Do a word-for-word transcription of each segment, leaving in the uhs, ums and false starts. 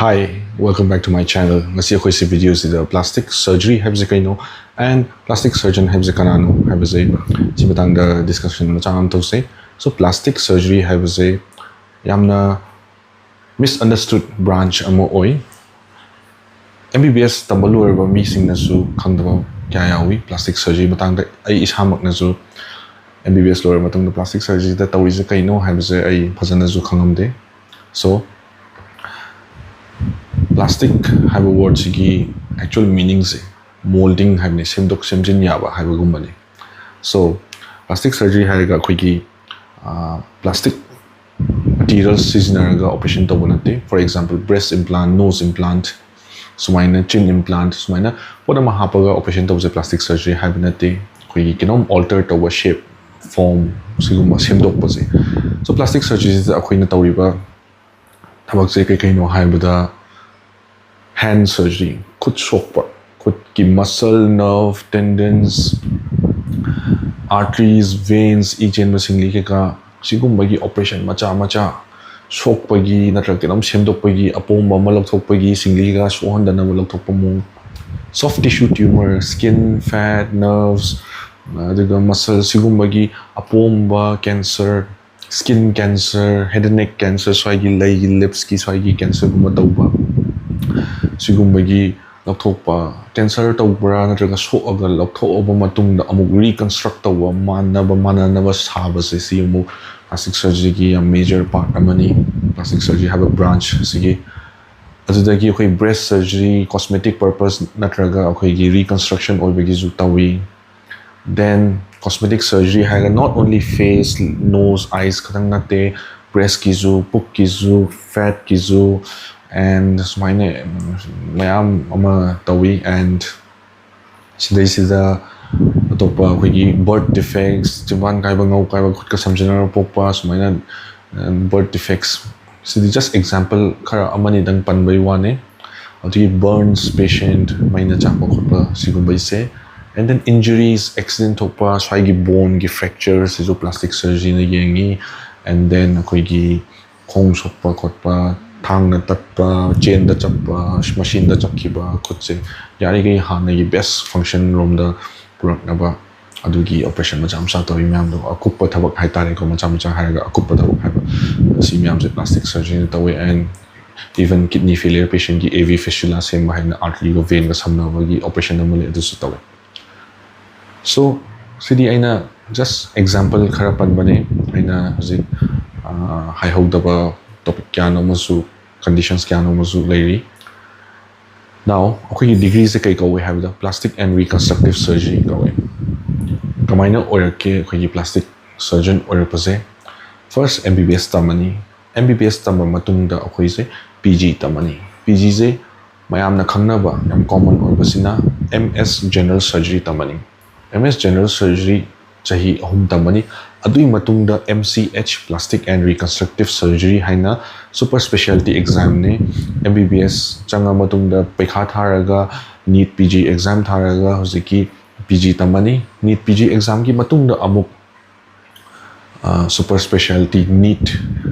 Hi, welcome back to my channel. ꯉꯁꯤ ꯑꯩꯈꯣꯏꯁꯤ ꯚꯤꯗꯤꯑꯣꯁꯤꯗ plastic surgery ꯍꯥꯏꯕꯁꯦ ꯀꯩꯅꯣ and plastic surgeon ꯍꯥꯏꯕꯁꯦ ꯀꯅꯥꯅꯣ ꯍꯥꯏꯕꯁꯦ ꯁꯤ ꯃꯇꯥꯡꯗ ꯗꯤꯁꯀꯁꯟ ꯃꯆꯥ ꯑꯃ ꯇꯧꯁꯦ꯫ So plastic surgery ꯍꯥꯏꯕꯁꯦ ꯌꯥꯝꯅ misunderstood branch ꯑꯃ ꯑꯣꯏ꯫ M B B S ꯇꯝꯕ ꯂꯣꯏꯔꯕ ꯃꯤꯁꯤꯡꯅꯁꯨ ꯈꯪꯗꯕ ꯀꯌꯥ ꯌꯥꯎꯏ ꯄ꯭ꯂꯥꯁꯇꯤꯛ ꯁꯔꯖꯔꯤ ꯃꯇꯥꯡꯗ꯫ ꯑꯩ ꯏꯁꯥꯃꯛꯅꯁꯨ M B B S ꯂꯣꯏꯔꯕ ꯃꯇꯨꯡꯗ ꯄ꯭ꯂꯥꯁꯇꯤꯛ ꯁꯔꯖꯔꯤꯗ ꯇꯧꯔꯤꯁꯦ ꯀꯩꯅꯣ ꯍꯥꯏꯕꯁꯦ ꯑꯩ ꯐꯖꯅꯁꯨ ꯈꯪꯉꯝꯗꯦ꯫ So plastic ꯍꯥꯏꯕ ꯋꯥꯔꯗꯁꯤꯒꯤ actual meaningꯁꯦ molding ꯍꯥꯏꯕꯅꯤ, ꯁꯦꯝꯗꯣꯛ ꯁꯦꯝꯖꯤꯟ ꯌꯥꯕ ꯍꯥꯏꯕꯒꯨꯝꯕꯅꯤ꯫ So plastic surgery ꯍꯥꯏꯔꯒ ꯑꯩꯈꯣꯏꯒꯤ ꯄ꯭ꯂꯥꯁꯇꯤꯛ ꯃꯦꯇꯤꯔꯤꯌꯜ ꯁꯤꯖꯤꯟꯅꯔꯒ ꯑꯣꯄꯔꯦꯁꯟ ꯇꯧꯕ ꯅꯠꯇꯦ꯫ For example, breast implant, nose implant, ꯁꯨꯃꯥꯏꯅ chin implant, ꯁꯨꯃꯥꯏꯅ ꯄꯣꯠ ꯑꯃ ꯍꯥꯞꯄꯒ ꯑꯣꯄꯔꯦꯁꯟ ꯇꯧꯕꯁꯦ ꯄ꯭ꯂꯥꯁꯇꯤꯛ ꯁꯔꯖꯔꯤ ꯍꯥꯏꯕ ꯅꯠꯇꯦ꯫ ꯑꯩꯈꯣꯏꯒꯤ ꯀꯩꯅꯣꯝ alter ꯇꯧꯕ, shape, form, ꯁꯤꯒꯨꯝꯕ ꯁꯦꯝꯗꯣꯛꯄꯁꯦ꯫ So plastic surgeryꯁꯤꯗ ꯑꯩꯈꯣꯏꯅ ꯇꯧꯔꯤꯕ ꯊꯕꯛꯁꯦ ꯀꯩ ꯀꯩꯅꯣ ꯍꯥꯏꯕꯗ, hand surgery, ꯈꯨꯠ ꯁꯣꯛꯄ, ꯈꯨꯠꯀꯤ muscle, nerve, tendons, arteries, veins, E ꯆꯦꯟꯕ ꯁꯤꯡꯂꯤ ꯀꯩꯀꯥ, ꯁꯤꯒꯨꯝꯕꯒꯤ ꯑꯣꯄꯔꯦꯁꯟ ꯃꯆꯥ ꯃꯆꯥ, ꯁꯣꯛꯄꯒꯤ ꯅꯠꯇ꯭ꯔꯒ ꯀꯩꯅꯣꯝ ꯁꯦꯝꯗꯣꯛꯄꯒꯤ, ꯑꯄꯣꯝꯕ ꯑꯃ ꯂꯧꯊꯣꯛꯄꯒꯤ, ꯁꯤꯡꯂꯤ ꯀꯩꯀꯥ ꯁꯣꯛꯍꯟꯗꯅꯕ ꯂꯧꯊꯣꯛꯄ ꯃꯑꯣꯡ, soft tissue tumor, skin, fat, nerves, ꯑꯗꯨꯒ muscle, ꯁꯤꯒꯨꯝꯕꯒꯤ ꯑꯄꯣꯝꯕ, cancer, skin cancer, head and neck cancer, ꯁ꯭ꯋꯥꯏꯒꯤ ꯂꯩꯒꯤ, lipsꯀꯤ ꯁ꯭ꯋꯥꯏꯒꯤ cancerꯒꯨꯝꯕ ꯇꯧꯕ, ꯁꯤꯒꯨꯝꯕꯒꯤ ꯂꯧꯊꯣꯛꯄ, cancer ꯇꯧꯕ꯭ꯔꯥ ꯅꯠꯇ꯭ꯔꯒ ꯁꯣꯛꯑꯒ ꯂꯧꯊꯣꯛꯑꯕ ꯃꯇꯨꯡꯗ ꯑꯃꯨꯛ reconstruct ꯇꯧꯕ, ꯃꯥꯟꯅꯕ ꯃꯥꯟꯅꯅꯕ ꯁꯥꯕꯁꯦ, ꯁꯤ ꯑꯃꯨꯛ plastic surgeryꯒꯤ ꯌꯥꯝ major part ꯑꯃꯅꯤ꯫ Plastic surgery ꯍꯥꯏꯕ branch ꯑꯁꯤꯒꯤ꯫ ꯑꯗꯨꯗꯒꯤ ꯑꯩꯈꯣꯏ breast surgery, cosmetic purpose ꯅꯠꯇ꯭ꯔꯒ ꯑꯩꯈꯣꯏꯒꯤ reconstruction ꯑꯣꯏꯕꯒꯤꯁꯨ ꯇꯧꯏ꯫ Then cosmetic surgery ꯍꯥꯏꯔꯒ not only face, nose, eyes ꯈꯛꯇꯪ ꯅꯠꯇꯦ, breastꯀꯤꯁꯨ, ꯄꯨꯛꯀꯤꯁꯨ, fatꯀꯤꯁꯨ, and ꯁꯨꯃꯥꯏꯅ ꯃꯌꯥꯝ ꯑꯃ ꯇꯧꯏ꯫ And ꯁꯤꯗꯩꯁꯤꯗ ꯑꯇꯣꯞꯄ ꯑꯩꯈꯣꯏꯒꯤ birth defects, ꯆꯤꯝꯕꯥꯟ ꯀꯥꯏꯕ, ꯉꯧ ꯀꯥꯏꯕ, ꯈꯨꯠꯀ ꯁꯝꯖꯤꯟꯅꯔꯒ ꯄꯣꯛꯄ, ꯁꯨꯃꯥꯏꯅ birth defects, ꯁꯤꯗꯤ just example ꯈꯔ ꯑꯃꯅꯤꯗꯪ ꯄꯟꯕꯩ ꯋꯥꯅꯤ꯫ ꯑꯗꯨꯒꯤ burns patient, ꯃꯩꯅ ꯆꯥꯛꯄ ꯈꯣꯠꯄ, ꯁꯤꯒꯨꯝꯕꯩꯁꯦ꯫ And then injuries, accident ꯊꯣꯛꯄ, ꯁ꯭ꯋꯥꯏꯒꯤ boneꯒꯤ fracture, ꯁꯤꯁꯨ plastic surgeryꯅ ꯌꯦꯡꯉꯤ꯫ And then ꯑꯩꯈꯣꯏꯒꯤ ꯈꯣꯡ ꯁꯣꯛꯄ ꯈꯣꯠꯄ, ꯊꯥꯡꯅ ꯇꯠꯄ, ꯆꯦꯟꯗ ꯆꯞꯄ, ꯃꯁꯤꯟꯗ ꯆꯞꯈꯤꯕ ꯈꯨꯠꯁꯦ ꯌꯥꯔꯤꯈꯩ ꯍꯥꯟꯅꯒꯤ best function ꯔꯣꯝꯗ ꯄꯨꯔꯛꯅꯕ ꯑꯗꯨꯒꯤ operation ꯃꯆꯥ ꯃꯆꯥ ꯇꯧꯔꯤ ꯃꯌꯥꯝꯗꯣ, ꯑꯀꯨꯞꯄ ꯊꯕꯛ ꯍꯥꯏꯇꯥꯔꯦꯀꯣ, ꯃꯆꯥ ꯃꯆꯥ ꯍꯥꯏꯔꯒ ꯑꯀꯨꯞꯄ ꯊꯕꯛ ꯍꯥꯏꯕ, ꯑꯁꯤ ꯃꯌꯥꯝꯁꯦ plastic surgery ꯅ ꯇꯧꯋꯦ꯫ And even kidney failure patient ꯀꯤ A V fistula ꯁꯦꯝꯕ ꯍꯥꯏꯅ artery ꯒ vein ꯒ ꯁꯝꯅꯕꯒꯤ operation ꯑꯃ ꯂꯩ, ꯑꯗꯨꯁꯨ ꯇꯧꯋꯦ꯫ So ꯁꯤꯗꯤ ꯑꯩꯅ just example ꯈꯔ ꯄꯟꯕꯅꯦ꯫ ꯑꯩꯅ ꯍꯧꯖꯤꯛ, ꯑ, ꯍꯥꯏꯍꯧꯗꯕ topic ꯀꯌꯥꯅꯣ ꯑꯃꯁꯨ, conditions ꯀꯌꯥꯅꯣ ꯑꯃꯁꯨ ꯂꯩꯔꯤ꯫ Now ꯑꯩꯈꯣꯏꯒꯤ degree ꯁꯦ ꯀꯩ ꯀꯧꯋꯦ ꯍꯥꯏꯕꯗ plastic and reconstructive surgery ꯀꯧꯋꯦ꯫ ꯀꯃꯥꯏꯅ ꯑꯣꯏꯔꯛꯀꯦ ꯑꯩꯈꯣꯏꯒꯤ plastic surgeon ꯑꯣꯏꯔꯛꯄꯁꯦ? First M B B S ꯇꯝꯃꯅꯤ꯫ M B B S ꯇꯝꯕ ꯃꯇꯨꯡꯗ ꯑꯩꯈꯣꯏꯁꯦ P G ꯇꯝꯃꯅꯤ꯫ P G ꯁꯦ ꯃꯌꯥꯝꯅ ꯈꯪꯅꯕ ꯌꯥꯝ common ꯑꯣꯏꯕꯁꯤꯅ M S general surgery ꯇꯝꯃꯅꯤ꯫ M S general surgery ꯆꯍꯤ ꯑꯍꯨꯝ ꯇꯝꯃꯅꯤ꯫ ꯑꯗꯨꯒꯤ ꯃꯇꯨꯡꯗ M C H plastic and reconstructive surgery ꯍꯥꯏꯅ super specialty exam ꯅꯦ꯫ M B B S ꯆꯪꯉ ꯃꯇꯨꯡꯗ ꯄꯩꯈꯥ ꯊꯥꯔꯒ, NEET P G exam ꯊꯥꯔꯒ ꯍꯧꯖꯤꯛꯀꯤ P G ꯇꯝꯃꯅꯤ꯫ NEET P G exam ꯒꯤ ꯃꯇꯨꯡꯗ ꯑꯃꯨꯛ super specialty NEET,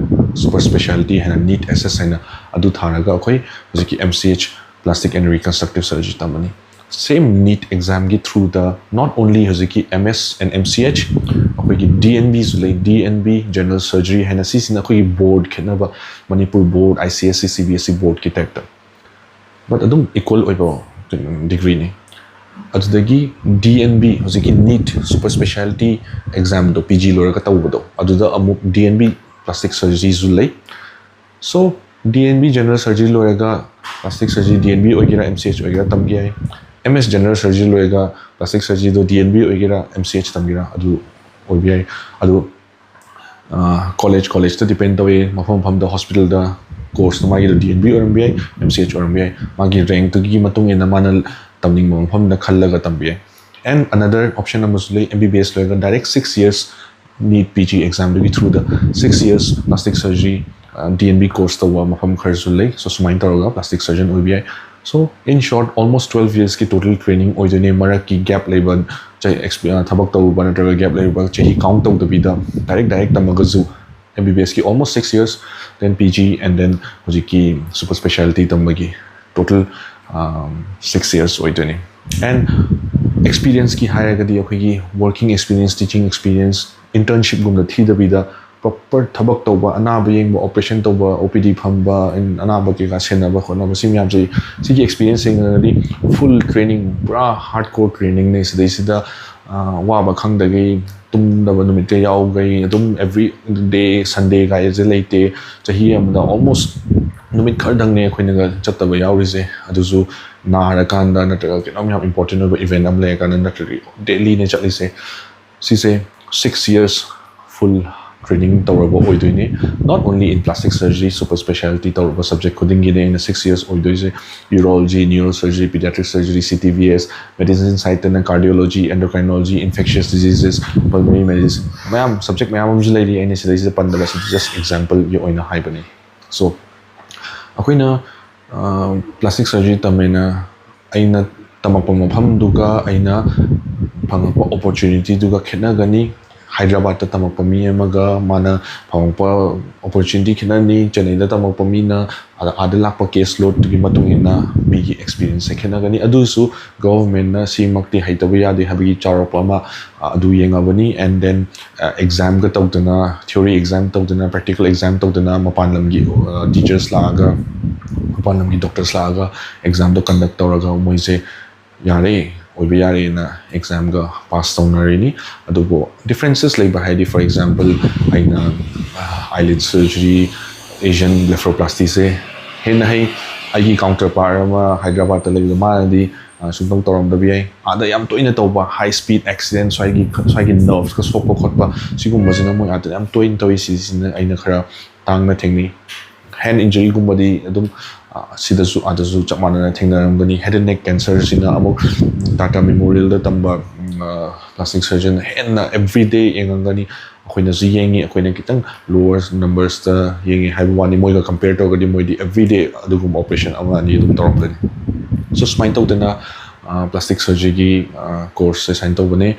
super specialty ꯍꯥꯏꯅ NEET S S ꯍꯥꯏꯅ ꯑꯗꯨ ꯊꯥꯔꯒ ꯑꯩꯈꯣꯏ ꯍꯧꯖꯤꯛꯀꯤ M C H plastic and reconstructive surgery ꯇꯝꯃꯅꯤ꯫ Same NEET exam ꯒꯤ through ꯗ not only ꯍꯧꯖꯤꯛꯀꯤ M S and M C H, ꯑꯩꯈꯣꯏꯒꯤ D N B ꯁꯨ ꯂꯩ, D N B general surgery ꯍꯥꯏꯅ꯫ ꯁꯤꯁꯤꯅ ꯑꯩꯈꯣꯏꯒꯤ board ꯈꯦꯠꯅꯕ, Manipur board, I C S E, C B S E board ꯀꯤ type ꯇ, but ꯑꯗꯨꯝ equal ꯑꯣꯏꯕ degree ꯅꯤ꯫ ꯑꯗꯨꯗꯒꯤ D N B, ꯍꯧꯖꯤꯛꯀꯤ NEET super specialty exam ꯗꯣ, P G ꯂꯣꯏꯔꯒ ꯇꯧꯕꯗꯣ, ꯑꯗꯨꯗ ꯑꯃꯨꯛ D N B plastic surgery ꯁꯨ ꯂꯩ꯫ So D N B general surgery ꯂꯣꯏꯔꯒ plastic surgery D N B ꯑꯣꯏꯒꯦꯔꯥ M C H ꯑꯣꯏꯒꯦꯔꯥ ꯇꯝꯕ ꯌꯥꯏ꯫ M S general surgery ꯂꯣꯏꯔꯒ plastic surgery ꯗꯣ D N B ꯑꯣꯏꯒꯦꯔꯥ M C H ꯇꯝꯒꯦꯔꯥ ꯑꯗꯨ ꯑꯣꯏꯕ ꯌꯥꯏ꯫ ꯑꯗꯨ college, college ꯇ depend ꯇꯧꯏ, ꯃꯐꯝ ꯃꯐꯝꯗ, hospital ꯗ course ꯇꯣ ꯃꯥꯒꯤꯗꯣ D N B ꯑꯣꯏꯔꯝꯕ ꯌꯥꯏ, M C H ꯑꯣꯏꯔꯝꯕ ꯌꯥꯏ, ꯃꯥꯒꯤ rank ꯇꯨꯒꯤ ꯃꯇꯨꯡ ꯏꯟꯅ ꯃꯥꯅ ꯇꯝꯅꯤꯡꯕ ꯃꯐꯝꯗ ꯈꯜꯂꯒ ꯇꯝꯕ ꯌꯥꯏ꯫ And another option ꯑꯃꯁꯨ ꯂꯩ, M B B S ꯂꯣꯏꯔꯒ direct six years NEET P G exam ꯗꯨꯒꯤ through ꯗ six years plastic surgery, D N B course ꯇꯧꯕ ꯃꯐꯝ ꯈꯔꯁꯨ ꯂꯩ꯫ So ꯁꯨꯃꯥꯏꯅ ꯇꯧꯔꯒ plastic surgeon ꯑꯣꯏꯕ ꯌꯥꯏ꯫ So in short, almost twelve years ꯀꯤ total training ꯑꯣꯏꯗꯣꯏꯅꯦ꯫ ꯃꯔꯛꯀꯤ gap ꯂꯩꯕ, ꯆꯍꯤ, exp-, ꯑ, ꯊꯕꯛ ꯇꯧꯔꯨꯕ ꯅꯠꯇ꯭ꯔꯒ gap ꯂꯩꯔꯨꯕ, ꯆꯍꯤ count ꯇꯧꯗꯕꯤꯗ direct, direct ꯇꯝꯃꯒꯁꯨ M B B S ꯀꯤ almost six years, then P G, and then ꯍꯧꯖꯤꯛꯀꯤ super specialty ꯇꯝꯕꯒꯤ total six years ꯑꯣꯏꯗꯣꯏꯅꯤ꯫ And experience ꯀꯤ ꯍꯥꯏꯔꯒꯗꯤ ꯑꯩꯈꯣꯏꯒꯤ working experience, teaching experience, internship ꯒꯨꯝꯕ ꯊꯤꯗꯕꯤꯗ proper ꯊꯕꯛ ꯇꯧꯕ, ꯑꯅꯥꯕ ꯌꯦꯡꯕ, operation ꯇꯧꯕ, O P D ꯐꯝꯕ, ꯑꯅꯥꯕ ꯀꯩꯀꯥ ꯁꯦꯟꯅꯕ ꯈꯣꯠꯅꯕ, ꯁꯤ ꯃꯌꯥꯝꯁꯦ, ꯁꯤꯒꯤ experience ꯌꯦꯡꯉꯒꯗꯤ full training, ꯄꯨꯔꯥ hardcore training ꯅꯦ꯫ ꯁꯤꯗꯩꯁꯤꯗ ꯋꯥꯕ ꯈꯪꯗꯒꯩ, ꯇꯨꯝꯗꯕ ꯅꯨꯃꯤꯠꯀ ꯌꯥꯎꯈꯩ, ꯑꯗꯨꯝ every day, Sunday ꯒꯥꯏꯁꯦ ꯂꯩꯇꯦ꯫ ꯆꯍꯤ ꯑꯃꯗ almost ꯅꯨꯃꯤꯠ ꯈꯔꯗꯪꯅꯦ ꯑꯩꯈꯣꯏꯅꯒ ꯆꯠꯇꯕ ꯌꯥꯎꯔꯤꯁꯦ꯫ ꯑꯗꯨꯁꯨ ꯅꯥꯔꯀꯥꯟꯗ ꯅꯠꯇ꯭ꯔꯒ ꯀꯩꯅꯣꯝ ꯌꯥꯝ important ꯑꯣꯏꯕ event ꯑꯃ ꯂꯩꯔꯀꯥꯟꯗ ꯅꯠꯇ꯭ꯔꯗꯤ daily ꯅꯦ ꯆꯠꯂꯤꯁꯦ꯫ ꯁꯤꯁꯦ six years full training ꯇꯧꯔꯕ ꯑꯣꯏꯗꯣꯏꯅꯤ꯫ Not only in plastic surgery, super specialty ꯇꯧꯔꯕ subject ꯈꯨꯗꯤꯡꯒꯤꯅꯦ ꯑꯩꯅ six years ꯑꯣꯏꯗꯣꯏꯁꯦ꯫ Urology, neurosurgery, pediatric surgery, C T V S, medicine side ꯇꯅ cardiology, endocrinology, infectious diseases, pulmonary medicine, ꯃꯌꯥꯝ subject ꯃꯌꯥꯝ ꯑꯃꯁꯨ ꯂꯩꯔꯤ꯫ ꯑꯩꯅ ꯁꯤꯗꯩꯁꯤꯗ ꯄꯟꯗꯕ, ꯁꯤꯗꯤ just example ꯒꯤ ꯑꯣꯏꯅ ꯍꯥꯏꯕꯅꯤ꯫ So ꯑꯩꯈꯣꯏꯅ plastic surgery ꯇꯝꯃꯦꯅ ꯑꯩꯅ ꯇꯝꯃꯛꯄ ꯃꯐꯝꯗꯨꯒ ꯑꯩꯅ ꯐꯪꯉꯛꯄ opportunity ꯗꯨꯒ ꯈꯦꯠꯅꯒꯅꯤ꯫ ꯍꯥꯏꯗ꯭ꯔꯕꯥꯗꯇ ꯇꯝꯃꯛꯄ ꯃꯤ ꯑꯃꯒ ꯃꯥꯅ ꯐꯪꯉꯛꯄ opportunity ꯈꯦꯠꯅꯅꯤ꯫ ꯆꯦꯟꯅꯩꯗ ꯇꯝꯃꯛꯄ ꯃꯤꯅ ꯑꯥꯗ ꯂꯥꯛꯄ case load ꯇꯨꯒꯤ ꯃꯇꯨꯡ ꯏꯟꯅ ꯃꯤꯒꯤ experience ꯁꯦ ꯈꯦꯠꯅꯒꯅꯤ꯫ ꯑꯗꯨꯁꯨ government ꯅ ꯁꯤꯃꯛꯇꯤ ꯍꯩꯇꯕ ꯌꯥꯗꯦ ꯍꯥꯏꯕꯒꯤ ꯆꯥꯎꯔꯥꯛꯄ ꯑꯃ ꯑꯗꯨ ꯌꯦꯡꯉꯕꯅꯤ꯫ And then exam ꯒ ꯇꯧꯗꯅ, theory exam ꯇꯧꯗꯅ, practical exam ꯇꯧꯗꯅ, ꯃꯄꯥꯟ ꯂꯝꯒꯤ teachers ꯂꯥꯛꯑꯒ, ꯃꯄꯥꯟ ꯂꯝꯒꯤ doctors ꯂꯥꯛꯑꯒ exam ꯗꯣ conduct ꯇꯧꯔꯒ ꯃꯣꯏꯁꯦ ꯌꯥꯔꯦ, ꯑꯣꯏꯕ ꯌꯥꯔꯦꯅ exam ꯒ pass ꯇꯧꯅꯔꯤꯅꯤ꯫ ꯑꯗꯨꯕꯨ differences ꯂꯩꯕ ꯍꯥꯏꯗꯤ, for example, ꯑꯩꯅ eyelid surgery, Asian blepharoplasty ꯁꯦ ꯍꯦꯟꯅ ꯍꯩ꯫ ꯑꯩꯒꯤ counterpart ꯑꯃ ꯍꯥꯏꯗ꯭ꯔꯕꯥꯗꯇ ꯂꯩꯕꯗꯣ, ꯃꯥꯅꯗꯤ ꯁꯨꯡꯇꯧ ꯇꯧꯔꯝꯗꯕ ꯌꯥꯏ꯫ ꯑꯥꯗ ꯌꯥꯝ ꯇꯣꯏꯅ ꯇꯧꯕ high speed accident, ꯁ꯭ꯋꯥꯏꯒꯤ ꯁ꯭ꯋꯥꯏꯒꯤ nerves ꯀ ꯁꯣꯛꯄ ꯈꯣꯠꯄ, ꯁꯤꯒꯨꯝꯕꯁꯤꯅ ꯃꯣꯏ ꯑꯥꯗ ꯌꯥꯝ ꯇꯣꯏꯅ ꯇꯧꯏ꯫ ꯁꯤꯁꯤꯅ ꯑꯩꯅ ꯈꯔ ꯇꯥꯡꯅ ꯊꯦꯡꯅꯩ꯫ Hand injury ꯒꯨꯝꯕꯗꯤ ꯑꯗꯨꯝ ꯁꯤꯗꯁꯨ ꯑꯥꯗꯁꯨ ꯆꯞ ꯃꯥꯟꯅꯅ ꯊꯦꯡꯅꯔꯝꯒꯅꯤ꯫ Head and neck cancer ꯁꯤꯅ ꯑꯃꯨꯛ Tata Memorial ꯗ ꯇꯝꯕ plastic surgeon ꯍꯦꯟꯅ everyday ꯌꯦꯡꯉꯝꯒꯅꯤ꯫ ꯑꯩꯈꯣꯏꯅꯁꯨ ꯌꯦꯡꯉꯤ, ꯑꯩꯈꯣꯏꯅ ꯈꯤꯇꯪ lower numbers ꯇ ꯌꯦꯡꯉꯤ ꯍꯥꯏꯕ ꯋꯥꯅꯤ꯫ ꯃꯣꯏꯒ compare ꯇꯧꯔꯒꯗꯤ ꯃꯣꯏꯗꯤ everyday ꯑꯗꯨꯒꯨꯝꯕ operation ꯑꯃ ꯑꯅꯤ ꯑꯗꯨꯝ ꯇꯧꯔꯝꯒꯅꯤ꯫ So ꯁꯨꯃꯥꯏꯅ ꯇꯧꯗꯅ plastic surgery ꯒꯤ course ꯁꯦ ꯁꯨꯃꯥꯏꯅ ꯇꯧꯕꯅꯦ꯫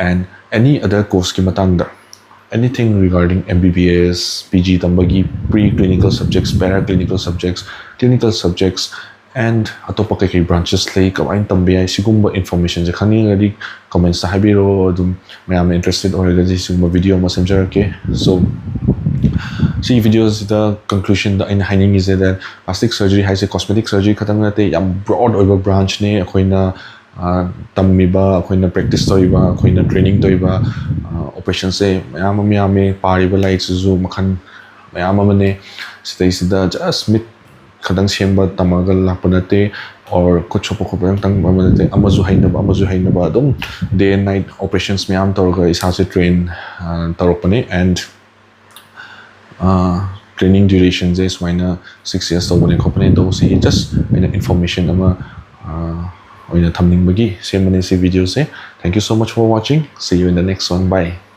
And any other course ꯀꯤ ꯃꯇꯥꯡꯗ anything regarding M B B S, P G ꯇꯝꯕꯒꯤ pre clinical subjects, para clinical subjects, clinical subjects, and ꯑꯇꯣꯞꯄ ꯀꯩꯀꯩ branches ꯂꯩ, ꯀꯃꯥꯏꯅ ꯇꯝꯕ ꯌꯥꯏ, ꯁꯤꯒꯨꯝꯕ informationꯁꯦ ꯈꯪꯅꯤꯡꯉꯒꯗꯤ commentsꯇ ꯍꯥꯏꯕꯤꯔꯛꯑꯣ꯫ ꯑꯗꯨꯝ ꯃꯌꯥꯝꯅ interested ꯑꯣꯏꯔꯒꯗꯤ ꯁꯤꯒꯨꯝꯕ video ꯑꯃ ꯁꯦꯝꯖꯔꯛꯀꯦ꯫ So ꯁꯤꯒꯤ videoꯁꯤꯗ conclusionꯗ ꯑꯩꯅ ꯍꯥꯏꯅꯤꯡꯉꯤꯁꯦ that plastic surgery ꯍꯥꯏꯁꯦ cosmetic surgery ꯈꯛꯇꯪ ꯅꯠꯇꯦ, ꯌꯥꯝ broad ꯑꯣꯏꯕ branchꯅꯦ꯫ ꯑꯩꯈꯣꯏꯅ ꯑ, ꯇꯝꯃꯤꯕ, ꯑꯩꯈꯣꯏꯅ practice ꯇꯧꯔꯤꯕ, ꯑꯩꯈꯣꯏꯅ training ꯇꯧꯔꯤꯕ operationꯁꯦ ꯃꯌꯥꯝ ꯑꯃ ꯌꯥꯝꯃꯦ꯫ ꯄꯥꯔꯤꯕ ꯂꯥꯏꯔꯤꯛꯁꯤꯁꯨ ꯃꯈꯜ ꯃꯌꯥꯝ ꯑꯃꯅꯦ꯫ ꯁꯤꯗꯩꯁꯤꯗ just ꯃꯤꯠ ꯈꯛꯇꯪ ꯁꯦꯝꯕ ꯇꯝꯃꯒ ꯂꯥꯛꯄ ꯅꯠꯇꯦ, or ꯈꯨꯠ ꯁꯣꯛꯄ ꯈꯣꯠꯄ ꯈꯛꯇꯪ ꯇꯝꯕ ꯅꯠꯇꯦ꯫ ꯑꯃꯁꯨ ꯍꯩꯅꯕ, ꯑꯃꯁꯨ ꯍꯩꯅꯕ ꯑꯗꯨꯝ day and night operations ꯃꯌꯥꯝ ꯇꯧꯔꯒ ꯏꯁꯥꯁꯦ train ꯇꯧꯔꯛꯄꯅꯦ꯫ And training durationꯁꯦ ꯁꯨꯃꯥꯏꯅ six years ꯇꯧꯕꯅꯦ ꯈꯣꯠꯄꯅꯦ꯫ ꯑꯗꯣ ꯁꯤ just ꯑꯩꯅ information ꯑꯃ ꯑꯣꯏꯅ ꯊꯝꯅꯤꯡꯕꯒꯤ ꯁꯦꯝꯕꯅꯦ ꯁꯤ videoꯁꯦ꯫ Thank you so much for watching. See you in the next one. Bye.